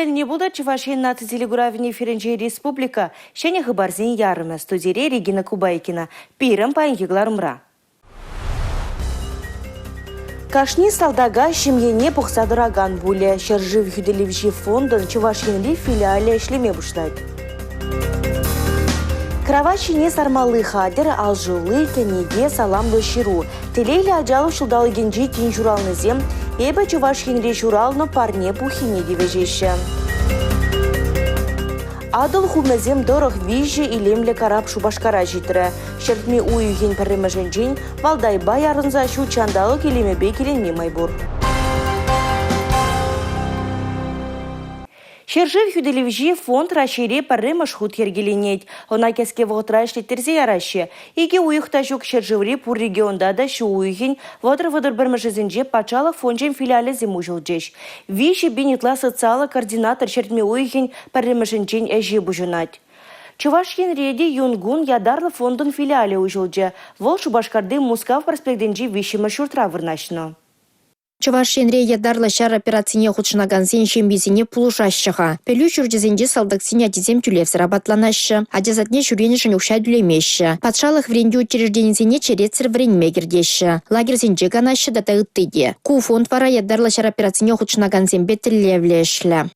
Тӗлне пултӑр Чӑваш Ен наци телекуравӗн эфирӗнче республика ҫӗнӗ хыпарсен ярӑмӗ. Студире Регина Кубайкина. Пирӗн паянхи кӑларӑмра. Кашни салтака ҫемьене пӑхса тӑракан пулӗ. Ҫӗршыв хӳтӗлевҫи фондӑн Чӑваш Енри филиалӗ ӗҫлеме пуҫлать. Кравать ҫине сармалли хатӗр, алшӑлли, кӗнеке, саламлӑ ҫыру. Телейлӗ ачалӑх ҫулталӑкӗнчи тин ҫуралнисем «Эпӗ Чӑваш Енре ҫуралнӑ» парне пуххине тивӗҫеҫҫӗ. Атӑл хумӗсем тӑрӑх виҫӗ илемлӗ карап Шупашкара ҫитрӗ. Ҫӗртме уйӑхӗн пӗрремӗшӗнчен Валдайпа ярӑнса ҫут ҫанталӑк илемӗпе киленме май пур. Ҫӗршыв хӳтӗлевҫи фонд Раҫҫейре пӗрремӗш хут йӗркеленет. Ӑна кӗске вӑхӑтра ӗҫлеттерсе яраҫҫӗ. Икӗ уйӑх та ҫук ҫӗршыври пур регионта та ҫу уйӑхӗн 30-31-мӗшӗсенче патшалӑх фончӗн филиалӗсем уҫӑлчӗҫ. 3000 ытла социаллӑ координатор ҫӗртме уйӑхӗн пӗрремӗшӗнчен ӗҫе пуҫӑнать. Чӑваш Енре те юнкун ятарлӑ фондӑн филиалӗ уҫӑлчӗ. Вӑл Шупашкарти Мускав проспектӗнчи виҫҫӗмӗш ҫуртра вырнаҫнӑ. Чӑваш Енре ятарлӑ ҫар операцине хутшӑнакансен ҫемйисене пулӑшаҫҫӗ-ха. Пӗлӳ ҫурчӗсенче салтаксен ачисем тӳлевсӗр апатланаҫҫӗ, ача садне ҫӳренӗшӗн укҫа тӳлемеҫҫӗ. Патшалӑх вӗрентӳ учрежденисене черетсӗр вӗренме кӗртеҫҫӗ, лагерьсенче канаҫҫӗ тата ытти те. Ку фонд вара ятарлӑ ҫар операцине хутшӑнакансемпе тӗллевлӗ ӗҫлӗ.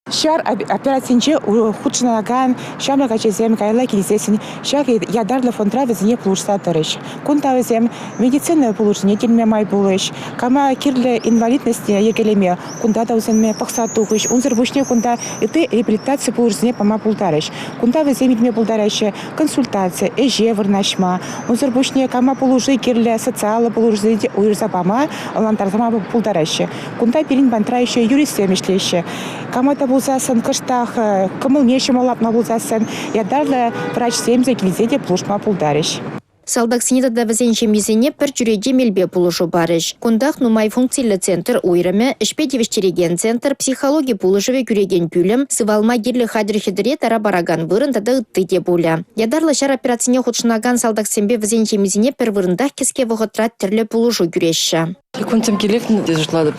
Ҫар операцинче хутшӑнакан ҫамрӑк ачасем каялла килсессӗн ҫак ятарлӑ фондра вӗсене пулӑшса тӑрӗҫ. Кунта вӗсем медицина пулӑшӑвне илме май пулӗҫ, кама кирлӗ инвалидностьне йӗркелеме кунта та вӗсене пӑхса тухӗҫ. Унсӑр пуҫне кунта ытти реабилитаци пулӑшӑвне пама пултарӗҫ. Кунта вӗсем илме пултараҫҫӗ консультаци, ӗҫе вырнаҫма. Унсӑр пуҫне кама пулӑшу кирлӗ, социаллӑ пулӑшусене те уйӑрса пама, ӑнлантарса пама пултараҫҫӗ. Кунта пирӗн патра еще юристсем ӗҫлеҫҫӗ. Кама та пулсассӑн кӑштах кӑмӑлне ҫӑмӑллатма пулсассӑн ятарлӑ врачсем те килсе те пулӑшма пултарӗҫ. Салтаксене тата вӗсен ҫемйисене пӗр чӳрече мелпе пулӑшу парӗҫ. Кунтах нумай функциллӗ центр уйрӑмӗ, ӗҫпе тивӗҫтерекен центр, психологи пулӑшӑвӗ кӳрекен пӳлӗм, сывалма кирлӗ хатӗр-хӗтӗре тара паракан вырӑн тата ытти те пулӗ. Ятарлӑ ҫар операцине хутшӑнакан салтаксемпе вӗсен ҫемйисене пӗр вырӑнтах кӗске вӑхӑтра тӗрлӗ пулӑшу кӳреҫҫӗ. Кунсем килет тесе шутлатӑп.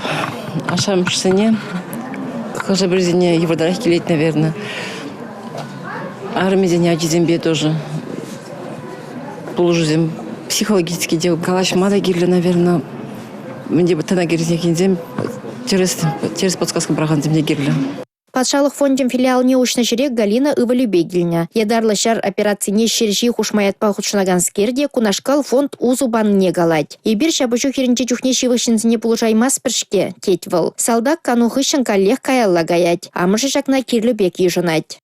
Ашшӗ-амӑшӗсене хӑшӗ-пӗрисене йывӑртарах килет, наверное. Арӑмӗсене ачисемпе тоже пулӑшусем психологически те калаҫма та кирлӗ, наверное. Мӗн те тӑна кӗртекенсем тӗрӗс, тӗрӗс подсказка паракансем те кирлӗ. Патшалӑх фончӗн филиалне уҫнӑ ҫӗре Галина ывӑлӗпе килнӗ. Ятарлӑ ҫар операцине Ҫерҫи хушма ятпа хутшӑнаканскер те кунашкал фонд усӑ панине калать. Эпир ҫапӑҫу хирӗнче чухне ҫывӑх ҫынсене пулӑшаймастпӑр-ҫке, тет вӑл. Салтак кану хыҫҫӑн каллех каялла каять. Амӑшӗ ҫакна кирлӗ пек йышӑнать.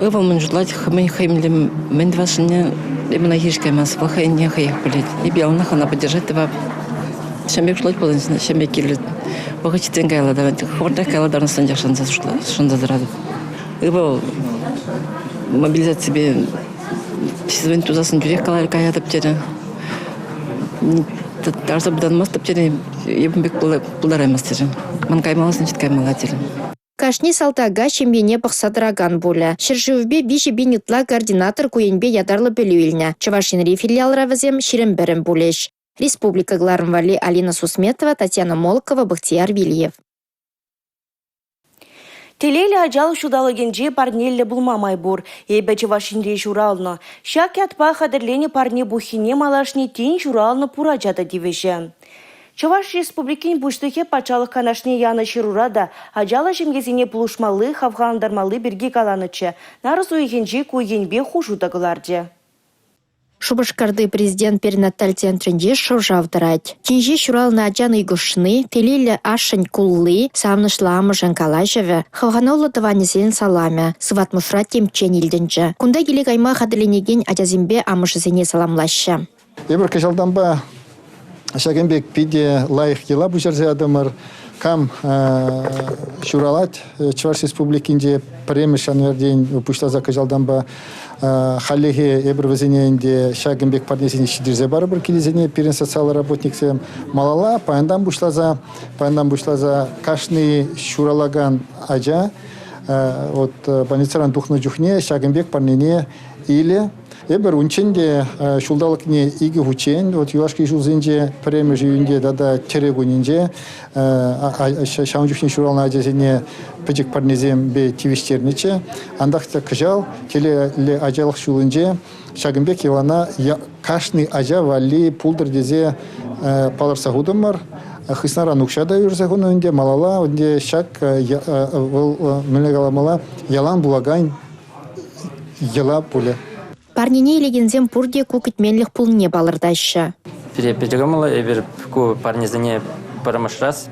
Ывӑл мӗн шутлать, хӑй мӗн тӑвасшӑнне эпӗ ӑна хирӗҫ каймастӑп. Вӑл хӑйне хӑех пӗлет. Эпӗ яланах ӑна поддержать тӑвап. Ҫын пек шутлать пулсан, ҫын пек кирлӗ. Вӑхӑт ҫитсен каялла таврӑнать. Хӑвӑртрах каялла таврӑнсан шанса шанса тӑратӑп. Ывӑл мобилизаципе сезон тусассӑн тӳрех каятӑп терӗ. Тарса пытанмастӑп терӗ. Эпӗ пек пултараймасть терӗ. Ман каймалла, значит, каймалла терӗ. Кашни салтака ҫемьене пӑхса тӑракан пулӗ. Ҫӗршывӗпе 3000 ытла координатор ку енпе ятарлӑ пӗлӳ илнӗ. Чӑваш Енри филиалра вӗсем 21-ӗн пулӗҫ. Республика кӑларӑм валли Алина Сусметова, Татьяна Молокова, Бахтияр Вильев. Телейлӗ ачалӑх ҫулталӑкӗнче парнеллӗ пулма май пур. Эпӗ Чӑваш Енре ҫуралнӑ. Ҫак ятпа хатӗрленӗ парне пуххине малашне тин ҫуралнӑ пур ача та тивӗҫӗ. Чӑваш Республикин Пуҫлӑхӗ Патшалӑх Канашне янӑ ҫырура та ачаллӑ ҫемьесене пулӑшмалли, хавхалантармалли пирки каланӑччӗ. Нарӑс уйӑхӗнче ку енпе хушу та кӑларчӗ. Шупашкарти президент перинаталь центрӗнче шӑв-шав тӑрать. Тин ҫеҫ ҫуралнӑ ачан ыйкӑшни, телейлӗ ашшӗн кулли, савӑнӑҫлӑ амӑшӗн калаҫӑвӗ, хавхалануллӑ тӑванӗсен саламӗ сыватмӑшра темччен илтӗнчӗ. Кунта киле кайма хатӗрленекен ачасемпе амӑшӗсене саламлаҫҫӗ. Эпир кӑҫалтанпа ҫакӑн пек питӗ лайӑх йӑла пуҫарса ятӑмӑр. Кам ҫуралать Чӑваш Республикинче пӗрремӗш январьтен пуҫласа кӑҫалтанпа хальлӗхе эпир вӗсене ӗнтӗ ҫакӑн пек парнесене ҫитерсе парӑпӑр килӗсене пирӗн социаллӑ работниксем. Малалла паянтан пуҫласа паянтан пуҫласа кашни ҫуралакан ача. вот больницӑран тухнӑ чухне ҫакӑн пек парнене илӗ. Эпир унччен те ҫулталӑкне икӗ хутчен, вот юлашки ҫулсенче пӗрремӗш июньте тата тӗрӗ кунӗнче ҫавӑн чухне ҫуралнӑ ачасене пӗчӗк парнесемпе тивӗҫтернӗччӗ. Анчах та кӑҫал телейлӗ ачалӑх ҫулӗнче ҫакӑн пек йӑлана кашни ача валли пултӑр тесе палӑртса хутӑмӑр. Хыснаран укҫа та уйӑрса хунӑ ӗнтӗ, малалла ӗнтӗ ҫак вӑл мӗнле каламалла, ялан пулакан йӑла пулӗ. Парнене илекенсем пурте ку кӗтменлӗх пулнине палӑртаҫҫӗ. Пире питӗ кӑмӑллӑ, эпир ку парнесене пӗрремӗш раз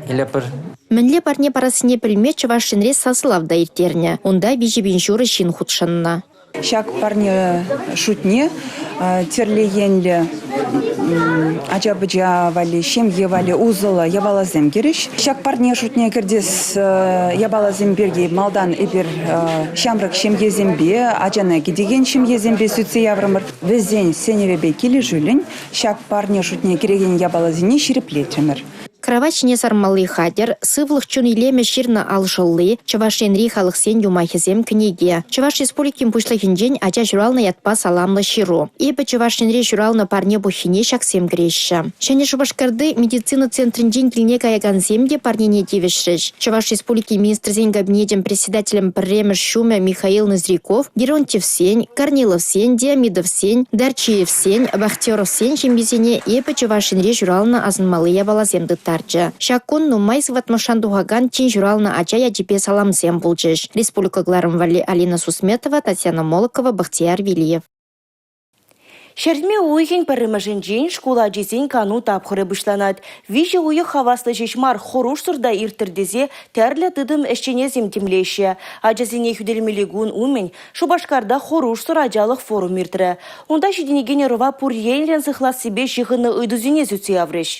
илетпӗр. Мӗнле парне парассине пӗлме Чӑваш Енре сасӑлав та ирттернӗ. Унта 3,5 ҫурӑ ҫын хутшӑннӑ. Ҫак парне шутне тӗрлӗ енлӗ ача-пӑча валли, ҫемье валли усӑллӑ япаласем кӗрӗҫ. Ҫак парне шутне кӗртес япаласем пирки малтан эпир ҫамрӑк ҫемьесемпе, ачана кӗтекен ҫемьесемпе сӳтсе яврӑмӑр. Вӗсен сӗнӗвӗпе килӗшӳллӗн ҫак парне шутне кӗрекен япаласене ҫирӗплетрӗмӗр. Кравать ҫине сармалли хатӗр, сывлӑх чун илемӗ ҫырнӑ ал шӑлли, Чӑваш Енри халӑхсен юмахӗсем кӗнеке, Чӑваш Республикин Пуҫлӑхӗнчен ача ҫуралнӑ ятпа саламлӑ ҫыру. Эпӗ Чӑваш Енре ҫуралнӑ парне пуххине ҫаксем кӗреҫҫӗ. Ҫӗнӗ Шупашкарти медицина центрӗнчен килне каякансем те парнене тивӗҫрӗҫ. Чӑваш Республикин Министрсен Кабинечӗн председателӗн пӗрремӗш ҫумӗ Михаил Ноздряков Геронтьевсен, Корниловсен, Диамидовсен, Дарчиевсен, Бахтеровсен ҫемйисене «Эпӗ Чӑваш Енре ҫуралнӑ» асӑнмалли япаласем тыттарчӗ. Ҫак кун нумай сыватмӑшран тухакан тин ҫуралнӑ ача ячӗпе саламсем пулчӗҫ. Республика кӑларӑм валли Алина Сусметова, Татьяна Молокова, Бахтияр Велиев. Ҫӗртме уйӑхӗн пӗрремӗшӗнчен шкул ачисен кану тапхӑрӗ пуҫланать. Виҫӗ уйӑх хаваслӑ ҫеҫ мар, хӑрушсӑр та ирттӗр тесе тӗрлӗ тытӑм ӗҫченӗсем тимлеҫҫӗ. Ачасене хӳтӗлемелли кун умӗн Шупашкарта хӑрушсӑр ачалӑх форум иртрӗ. Унта ҫитӗнекен ӑрӑва пур енлӗн сыхлассипе ҫыхӑннӑ ыйтусене сӳтсе яврӗҫ.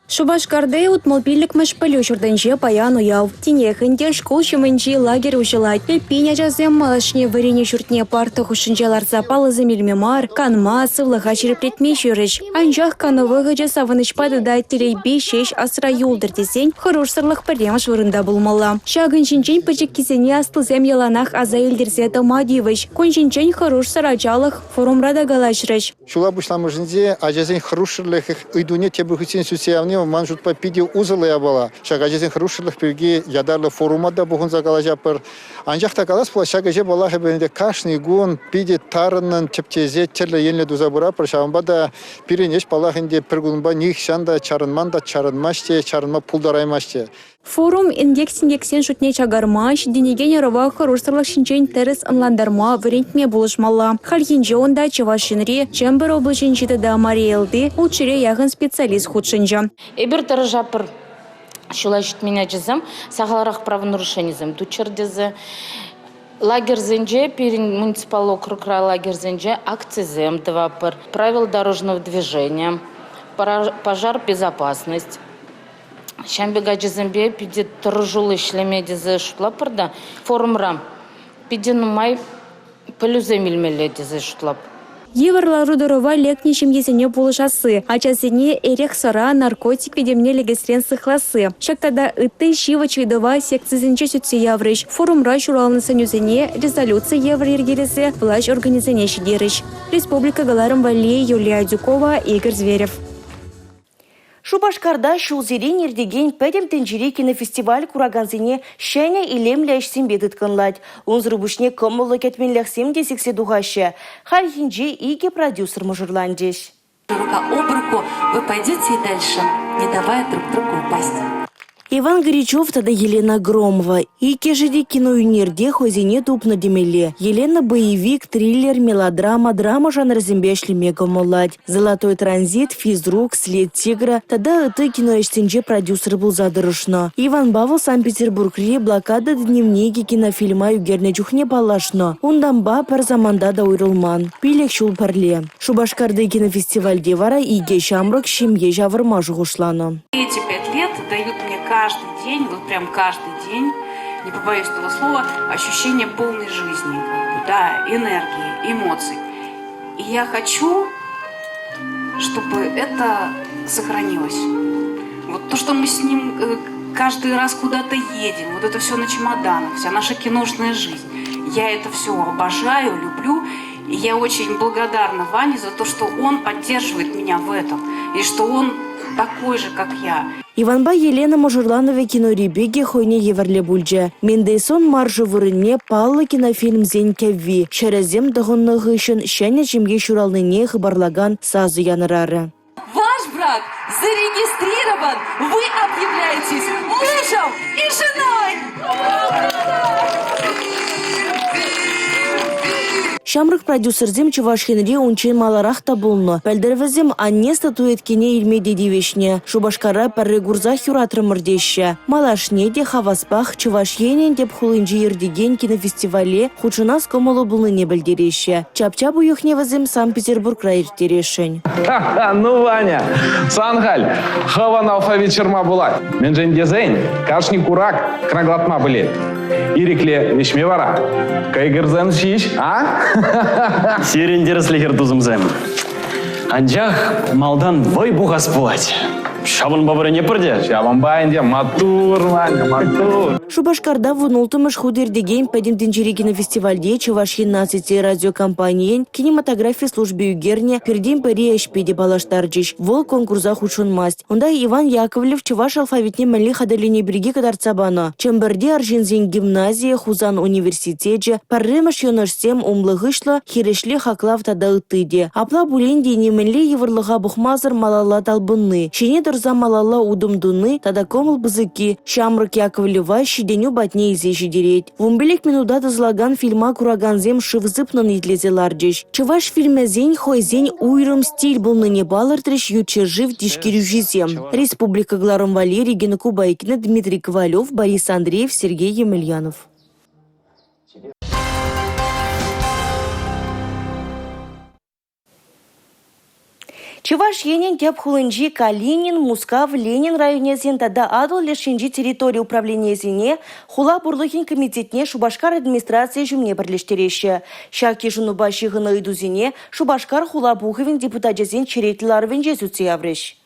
Шупашкарти 65-мӗш пӗлӳ ҫуртӗнче паян уяв. Тинех ӗнтӗ шкул ҫумӗнчи лагерь уҫӑлать. Эппин, ачасем малашне вӗренӳ ҫуртне парта хушшинче ларса паллӑсем илме мар, канма, сывлӑха ҫирӗплетме ҫӳрӗҫ. Анчах кану вӑхӑчӗ савӑнӑҫпа тата телейпе ҫеҫ асра юлтӑр тесен хӑрушсӑрлӑх пӗрремӗш вырӑнта пулмалла. Ҫакӑн ҫинчен пӗчӗккисене аслисем яланах аса илтерсе тӑма тивӗҫ. Кун ҫинчен хӑрушсӑр ачалӑх форумра та калаҫрӗҫ. Ҫула пуҫламӑшӗнче ачасен хӑрушсӑрлӑх ыйтуне тепӗр хутчен сӳтсе явни ман шутпа питӗ усӑллӑ япала. Ҫак ачасен хӑрушсӑрлӑх пирки ятарлӑ форума та пухӑнса калаҫатпӑр. Анчах та калас пулать, ҫак ӗҫе паллах эпир ӗнтӗ кашни кун питӗ тарӑннӑн тӗпчесе тӗрлӗ енлӗ туса пыратпӑр. Ҫавӑнпа та пирӗн ӗҫ паллах ӗнтӗ пӗр кунпа нихҫан та чарӑнман та, чарӑнмасть те, чарӑнма пултараймасть те. Форум инкек-синкексен шутне чакарма, ҫитӗнекен ӑрӑва хӑрушсӑрлӑх ҫинчен тӗрӗс ӑнлантарма, вӗрентме пулӑшмалла. Хальхинче унта Чӑваш Енри, Чӗмпӗр облаҫӗнчи тата Мари Элти ултҫӗре яхӑн специалист хутшӑнчӗ. Эпир тӑрӑшатпӑр ҫула ҫитмен ачасем сахалрах правонарушенисем туччӑр тесе. Лагерьсенче, пирӗн муниципаллӑ округра лагерьсенче акцисем тӑватпӑр. Правила дорожного движения, пожар безопасность. Ҫавӑн пек ачасемпе питӗ тӑрӑшуллӑ ӗҫлеме тесе шутлатпӑр та форумра питӗ нумай пӗлӳсем илмелле тесе шутлап. Йывӑр лару-тӑрӑва лекнӗ ҫемьесене пулӑшасси, ачасене эрех-сӑра, наркотик витӗмне лекесрен сыхласси. Ҫак тата ытти ҫивӗч ыйтӑва секцисенче сӳтсе яврӗҫ. Форумра ҫуралнӑ сӗнӳсене резолюци евӗр йӗркелесе влаҫ органӗсене ҫитерӗҫ. Республика кӑларӑм валли Юлия Адюкова, Игорь Зверев. Шупашкарта ҫулсерен иртекен Пӗтӗм тӗнчери кинофестиваль куракансене ҫӗнӗ илемлӗ ӗҫсемпе тыткӑнлать. Унсӑр пуҫне кӑмӑллӑ кӗтменлӗхсем те сиксе тухаҫҫӗ. Хальхинче икӗ продюсер мӑшӑрланчӗҫ. Рука об руку вы пойдете и дальше, не давая друг другу упасть. Иван Горячев тата Елена Громова иккӗшӗ те киноӳнерте хӑйсене тупнӑ темелле. Елена боевик, триллер, мелодрама, драма жанрӗсемпе ӗҫлеме кӑмӑллать. «Золотой транзит», «Физрук», «След тигра» тата ытти киноӗҫсенче продюсер пулса тӑрӑшнӑ. Иванпа вӑл Санкт-Петербургри «Блокада дневникӗ» кинофильма ӳкернӗ чухне паллашнӑ. Унтанпа пӗр саманта та уйрӑлман. Пилӗк ҫул пӗрле. Шупашкарти кинофестивальте вара икӗ ҫамрӑк ҫемье ҫавӑрма шухӑшланӑ. Эти пять лет дают мне каждый день, вот прям каждый день, не побоюсь этого слова, ощущение полной жизни, как бы, да, энергии, эмоций. И я хочу, чтобы это сохранилось. Вот то, что мы с ним э, каждый раз куда-то едем, вот это все на чемоданах, вся наша киношная жизнь. Я это все обожаю, люблю. И я очень благодарна Ване за то, что он поддерживает меня в этом. И что он такой же, как я. Иванпа Елена мӑшӑрланӑвӗ кинори пекех хӑйне евӗрлӗ пулчӗ. Мендельсон маршӗ вырӑнне паллӑ кинофильмсен кӗвви, ҫӗрӗсем тӑхӑннӑ хыҫҫӑн ҫӗнӗ ҫемье ҫуралнине хыпарлакан сасӑ янӑрарӗ. Ваш брак зарегистрирован, вы объявляетесь мужем и женой! Ҫамрӑк продюсерсем Чӑваш Енре унччен маларах та пулнӑ. Пӗлтӗр вӗсем «Анне» статуэткине илме те тивӗҫнӗ. Шупашкара пӗрре курсах юратрӑмӑр теҫҫӗ. Малашне те хаваспах Чӑваш Енӗн тӗп хулинче иртекен кинофестивале хутшӑнас кӑмӑллӑ пулнине пӗлтереҫҫӗ. Чап-чап уйӑхне вӗсем Санкт-Петербургра ирттересшӗн. Ну, Ваня, сан халь хӑвӑн алфавит ҫырма пулать. Мӗншӗн тесен кашни курак краглатма пӗлет. Ирӗкле вӗҫме вара кӑйкӑрсем ҫеҫ, а? Сирӗн тӗрӗслӗхӗр, тусӑмсем. Анчах малтан вӑй пухас пулать. Ҫавӑнпа вӗренетпӗр те. Ҫавӑнпа ӗнтӗ маттур, Ваня, маттур. Шупашкарта 16-мӗш хут иртекен Пӗтӗм тӗнчери кинофестивальте Чӑваш Ен наци телерадиокомпанийӗн кинематографи служби ӳкернӗ «Пиртен пӗри» ӗҫпе те паллаштарчӗҫ. Вӑл конкурса хутшӑнмасть. Унта Иван Яковлев чӑваш алфавитне мӗнле хатӗрлени пирки кӑтартса панӑ. Чӗмпӗрти арҫынсен гимназийӗ, Хусан университечӗ, пӗрремӗш йӑнӑшсем, умлӑ-хыҫлӑ, хирӗҫле хаклав тата ытти те. Апла пулин те нимӗнле йывӑрлӑха пӑхмасӑр малалла талпӑнни, ҫине тӑрса малалла утӑм туни тата кӑмӑл пысӑкки ҫамрӑк Яковлева ҫитӗнӳ патне илсе ҫитерет. 15 минута тӑсӑлакан фильма куракансем шыв сыпнӑн итлесе ларчӗҫ. Чӑваш фильмӗсен хӑйсен уйрӑм стиль пулнине палӑртрӗҫ ют ҫӗршыв тишкерӳҫисем. Республика кӑларӑм валли Регина Кубайкина, Дмитрий Ковалев, Борис Андреев, Сергей Емельянов. Чӑваш Енӗн тӗп хулинчи Калинин, Мускав, Ленин районӗсен тата Атӑл леш енчи территори управленийӗсене хула пурлӑхӗн комитетне Шупашкар администрацийӗ ҫумне пӗрлештереҫҫӗ. Ҫак йышӑнупа ҫыхӑннӑ ыйтусене Шупашкар хула пухӑвӗн депутачӗсен черетлӗ ларӑвӗнче сӳтсе яврӗҫ.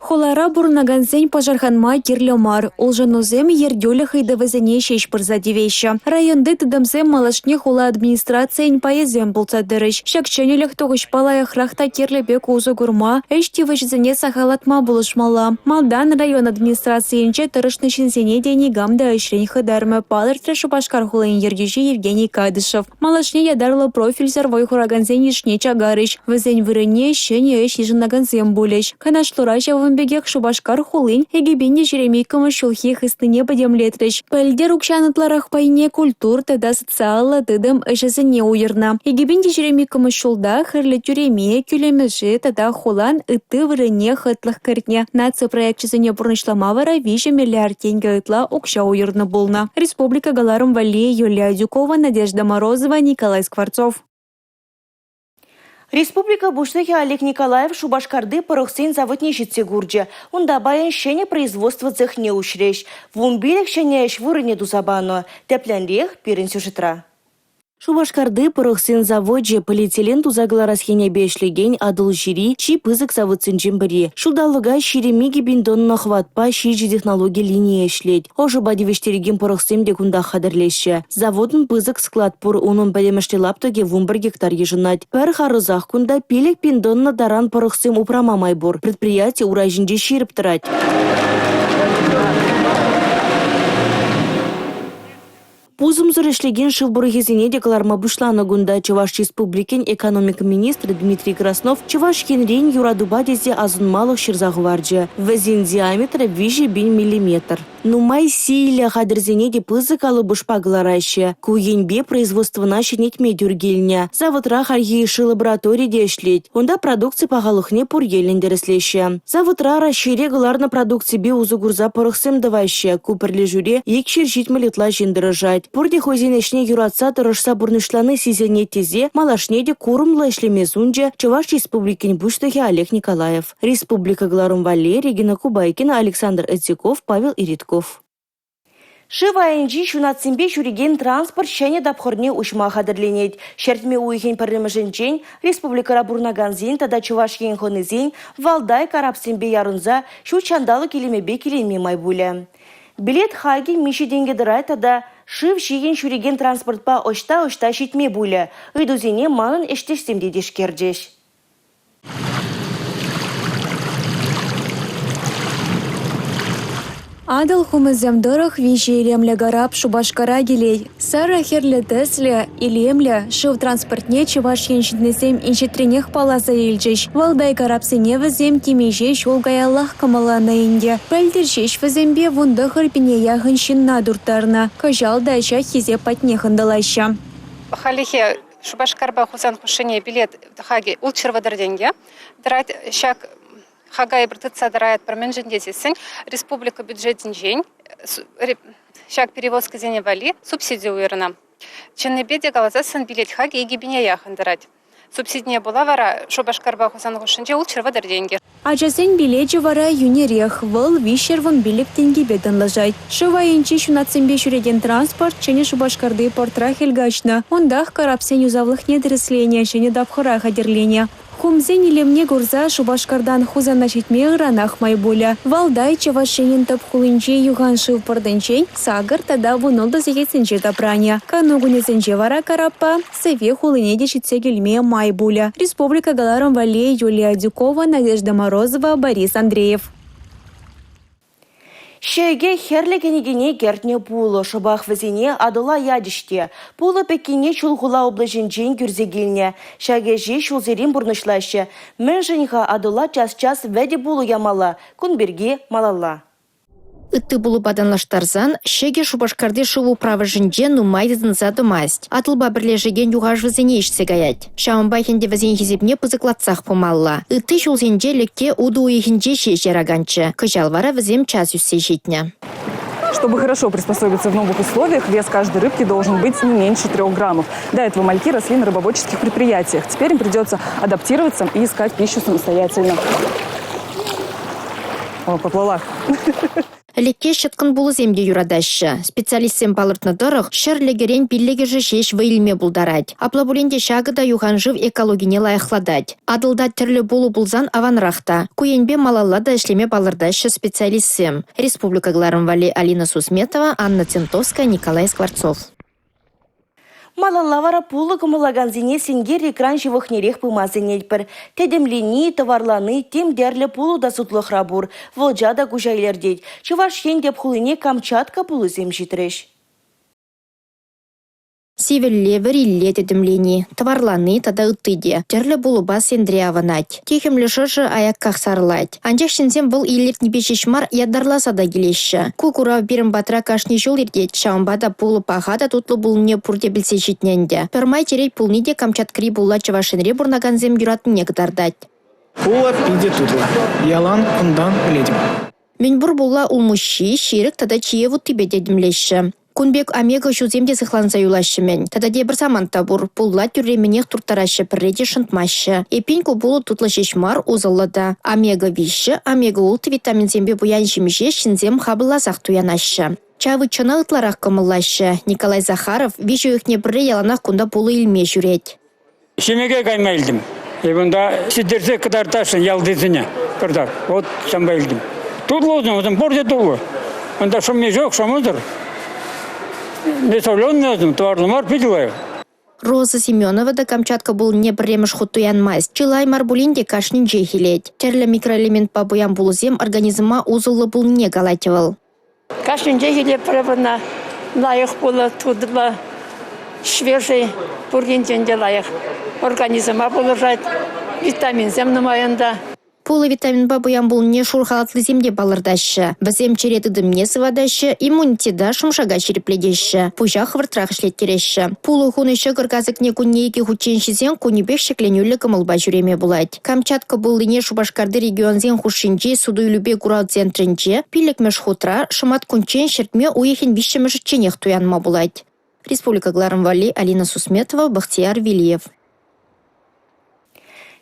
Хулара пурӑнакансен пӑшӑрханма кирлӗ мар. Улшӑнусем ертӳлӗх ыйтӑвӗсене ҫеҫ пырса тивеҫҫӗ. Районти тытӑмсем малашне хула администрацийӗн пайӗсем пулса тӑрӗҫ. Ҫак ҫӗнӗлӗх тухӑҫпа лайӑхрах та кирлӗ пек усӑ курма, ӗҫ тивӗҫӗсене сахаллатма пулӑшмалла. Малтан район администрацийӗнче тӑрӑшнӑ ҫынсене те никам та ӗҫрен хӑтармӗ, палӑртрӗ Шупашкар хулин ертӳҫи Евгений Кадышев. Малашне ятарлӑ профильсӗр вӑй хуракансен йышне чакарӗҫ, вӗсен вырӑнне ҫӗнӗ ӗҫ йышӑнакансем пулӗҫ. Канашлура ҫавӑн пекех Шупашкар хулин 2022-мӗш ҫулхи хыснине пӗтӗмлетрӗҫ. Пӗлтӗр укҫан ытларах пайне культура тата социаллӑ тытӑм ӗҫӗсене уйӑрнӑ. 2022-мӗш ҫулта Хӗрлӗ тӳреме, Кӳлемӗше тата хулан ытти вырӑнне хӑтлӑх кӗртнӗ. Наци проекчӗсене пурнӑҫлама вара 3 миллиард тенкӗ ытла укҫа уйӑрнӑ пулнӑ. Республика кӑларӑм валли Юлия Адюкова, Надежда Морозова, Николай Скворцов. Республика Пуҫлӑхӗ Олег Николаев Шупашкарти пӑрӑхсен заводне ҫитсе курчӗ. Унта паян ҫӗнӗ производство цехне уҫрӗҫ. 15 ҫӗнӗ ӗҫ вырӑнӗ туса панӑ. Тӗплӗнрех пирӗн сюжетра. Шупашкарти пӑрӑхсен завочӗ полиэтилен туса кӑларас енӗпе ӗҫлекен Атӑлҫири чи пысӑк заводсенчен пӗри. Ҫулталӑка 22 пин тонна хӑватпа ҫичӗ технологи линийӗ ӗҫлет. Ӑшӑпа тивӗҫтерекен пӑрӑхсем те кунтах хатӗрлеҫҫӗ. Заводӑн пысӑк склад пур, унӑн пӗтӗмӗшле лаптӑкӗ 11 гектар йышӑнать. Пӗр харӑсах кунта 5 пин тонна таран пӑрӑхсем упрама май пур. Предприяти ура ҫинче ҫирӗп тӑрать. Пусӑмсӑр ӗҫлекен шыв пӑрӑхӗсене те кӑларма пуҫланӑ кунта. Чӑваш Республикин экономика министрӗ Дмитрий Краснов Чӑваш Енрен юратупа тесе асӑнмалӑх ҫырса хӑварчӗ. Вӗсен диаметрӗ 3 пин миллиметр. Нумай сийлӗ хатӗрсене те пысӑк калӑпӑшпа кӑлараҫҫӗ. Ку енпе производствӑна ҫӗнетме тӳр килнӗ. Заводра хальхи йышши лаборатори те ӗҫлет. Унта продукци пахалӑхне пур енлӗн тӗрӗслеҫҫӗ. Заводра Раҫҫейре кӑларнӑ продукципе усӑ курса пӑрӑхсем тӑваҫҫӗ. Ку пӗрлешӳре 270 ытла ҫын тӑрӑшать. Пурте хӑйсен ӗҫне юратса тӑрӑшса пурнӑҫлани сисӗнет тесе малашне те курӑмлӑ ӗҫлеме сунчӗ Чӑваш Республикин Пуҫлӑхӗ Олег Николаев. Республика кӑларӑм валли Регина Кубайкина, Александр Эциков, Павел Иритков. Шыв айӗнчи ҫунатсемпе ҫӳрекен транспорт ҫӗнӗ тапхӑрне уҫма хатӗрленет. Ҫӗртме уйӑхӗн пӗрремӗшӗнчен республикӑра пурӑнакансен тата Чӑваш Ен хӑнисен Валдай карапсемпе ярӑнса ҫут ҫанталӑк илемӗпе киленме май пулӗ. Билет хакӗ миҫе тенкӗ тӑрать тата шыв ҫийӗн ҫӳрекен транспортпа ӑҫта-ӑҫта ҫитме пулӗ? Ыйтусене манӑн ӗҫтешсем те тишкерчӗҫ. Атӑл хумӗсем тӑрӑх виҫӗ илемлӗ карап Шупашкара килет. Сарӑ хӗрлӗ тӗслӗ, илемлӗ шыв транспортне Чӑваш Ен ҫыннисем инҫетренех палласа илчӗҫ. Валдай карапсене вӗсем темиҫе ҫул каяллах кӑмӑлланӑ ӗнтӗ. Пӗлтӗр ҫеҫ вӗсемпе 19 пине яхӑн ҫынна турттарнӑ. Кӑҫал та ҫак хисеп патнех ӑнтӑлаҫҫӗ. Хальлӗхе Шупашкарпа Хусан хушшине билет хакӗ 630 тенкӗ тӑрать. Ҫак хака эпир тытса тӑраятпӑр мӗншӗн тесессӗн республика бюджетӗнчен ҫак перевозкӑсене валли субсиди уйӑрнӑ. Чӑннипе те каласассӑн билет хакӗ 2 пине яхӑн тӑрать. Субсидине пула вара Шупашкарпа Хусан хушшинче 630 тенкӗ. Ачасен билечӗ вара йӳнӗрех, вӑл 315 тенкӗпе танлашать. Шыв айӗнчи ҫунатсемпе ҫӳрекен транспорт Ҫӗнӗ Шупашкарти портра хӗл каҫнӑ. Унтах карапсен юсавлӑхне тӗрӗсленӗ, ҫӗнӗ тапхӑра хатӗрленӗ. Хумсен илемне курса Шупашкартан Хусана ҫитме ыранах май пулӗ. Валдай Чӑваш Енӗн тӗп хулинчи юхан шыв портӗнчен 8 тата 16 сехетсенче тапранӗ. Кану кунӗсенче вара караппа Сӗве хулине те ҫитсе килме май пулӗ. Республика кӑларӑм валли Юлия Адюкова, Надежда Морозова, Борис Андреев. Ҫӗкӗ хӗрлӗ кӗнекене кӗртнӗ пулӑ. Шӑпах вӗсене Атӑла ячӗҫ те. Пулӑ пӗккине Чулхула облаҫӗнчен кӳрсе килнӗ. Ҫак ӗҫе ҫулсерен пурнӑҫлаҫҫӗ. Мӗншӗн-ха Атӑла час-час вӗтӗ пулӑ ямалла? Кун пирки малалла. Ытти пулӑпа танлаштарсан, ҫӗкӗ Шупашкарти шыв управӑшӗнче нумай тытӑнса тӑмасть. Атӑлпа пӗрлешекен юханшывсене ишсе каять. Ҫавӑнпах ӗнтӗ вӗсен хисепне пысӑклатсах пымалла. Ытти ҫулсенче лӗкке утӑ уйӑхӗнче ҫеҫ яраканччӗ. Кӑҫал вара вӗсем час ӳссе ҫитнӗ. Чтобы хорошо приспособиться в новых условиях, вес каждой рыбки должен быть не меньше 3 граммов. До этого мальки росли на рыбоводческих предприятиях. Теперь им придется адаптироваться и искать пищу самостоятельно. О, поплыла. Лӗкке ҫӑткӑн пулӑсем те юратаҫҫӗ. Специалистсем палӑртнӑ тӑрӑх, ҫӗр лӗкӗрен пиллӗкӗшӗ ҫеҫ вӑй илме пултарать. Апла пулин те ҫакӑ та юхан шыв экологине лайӑхлатать. Атӑлта тӗрлӗ пулӑ пулсан аванрах та. Ку енпе малалла та ӗҫлеме палӑртаҫҫӗ специалистсем. Республика кӑларӑм валли Алина Сусметова, Анна Центовская, Николай Скворцов. Малалла вара пулӑ кӑмӑллакансене сенкер экран ҫывӑхнерех пыма сӗнетпӗр. Тӗтӗмлени, тӑварлани, тем тӗрлӗ пулӑ та сутлӑхра пур. Вӑлча та куҫа илӗртет. Чӑваш Ен тӗп хулине Камчатка пулӑсем ҫитрӗҫ. Сивӗлле, вӗрилле тӗтӗмлени, тӑварлани тата ытти те тӗрлӗ пулӑпа сентре авӑнать. Техӗмлӗ шӑршӑ аякках сарӑлать. Анчах ҫынсем вӑл илӗртнипе ҫеҫ мар, ятарласа та килеҫҫӗ. Ку курав пирӗн патра кашни ҫул иртет, ҫавӑнпа та пулӑ паха та тутлӑ пулнине пурте пӗлсе ҫитнӗ ӗнтӗ. Пӗрмай черет пулни те Камчаткӑри пулла Чӑваш Енре пурӑнакансем юратнине кӑтартать. Пулӑ питӗ тутлӑ. Ялан кунтан илетӗп. Мӗн пур пулла улмуҫҫи, ҫирӗк тата чие вуттипе тӗтӗмлеҫҫӗ. Кун пек омега ҫусем те сыхланса юлаҫҫӗ-мӗн. Тата тепӗр самант та пур – пулла тӳрремӗнех турттараҫҫӗ, пӗрре те шӑнтмаҫҫӗ. Эппин, ку пулӑ тутлӑ ҫеҫ мар, усӑллӑ та. Омега-3, омега-6 витаминсемпе пуян ҫимӗҫе ҫынсем хапӑлласах туянаҫҫӗ. Чавычӑна ытларах кӑмӑллаҫҫӗ. Николай Захаров виҫ уйӑхне пӗрре яланах кунта пулӑ илме ҫӳрет. Ҫимӗке кайма илтӗм. Эп унта ситерсе кӑтартасшӑн ялтисене пӗртак. Вот ҫавӑнпа илтӗм. Тутлӑ вӗсем, вӗсем пурте туллӑ. Унта шӑмми ҫук, шӑмӑсӑр. Не соленый вӗсем, тӑварлӑ мар, питӗ лайӑх. Роза Семенова та Камчатка пуллине пӗрремӗш хут туянмасть. Чылай мар пулин те кашнинчех илет. Тӗрлӗ микроэлементпа пуян пулӑсем организма усӑллӑ пулнине калать вӑл. Кашнинчех илетпӗр ӑна. Лайӑх пулӑ, тутлӑ, свежий, пур енчен те лайӑх. Организма пулӑшать, витаминсем нумай унта. Пулӑ витаминпа пуян пулнине шур халатлисем те палӑртаҫҫӗ. Вӗсем чӗре тытӑмне сыватаҫҫӗ, иммунитета, шӑм-шака ҫирӗплетеҫҫӗ, пуҫа хӑвӑртрах ӗҫлеттереҫҫӗ. Пулӑ хунӑ ҫӑкӑр касӑкне кунне икӗ хутчен ҫисен кунӗпех ҫӗкленӳллӗ кӑмӑлпа ҫӳреме пулать. Камчатка пуллине Шупашкарти регионсен хушшинчи суту-илӳпе курав центрӗнче пиллӗкмӗш хутра шӑматкунччен ҫӗртме уйӑхӗн виҫҫӗмӗшӗчченех туянма пулать. Республика кӑларӑм валли Алина Сусметова, Бахтияр Велиев.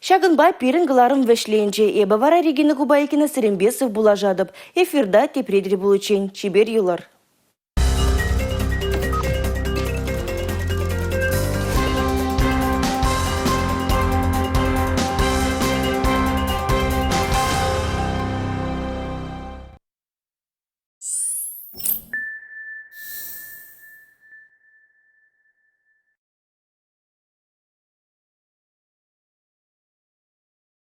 Ҫакӑнпа пирӗн кӑларӑм вӗҫленчӗ. Эпӗ вара Регина Кубайкина сирӗнпе сывпуллашатӑп. Эфирта тепре тӗл пуличчен. Чипер юлӑр.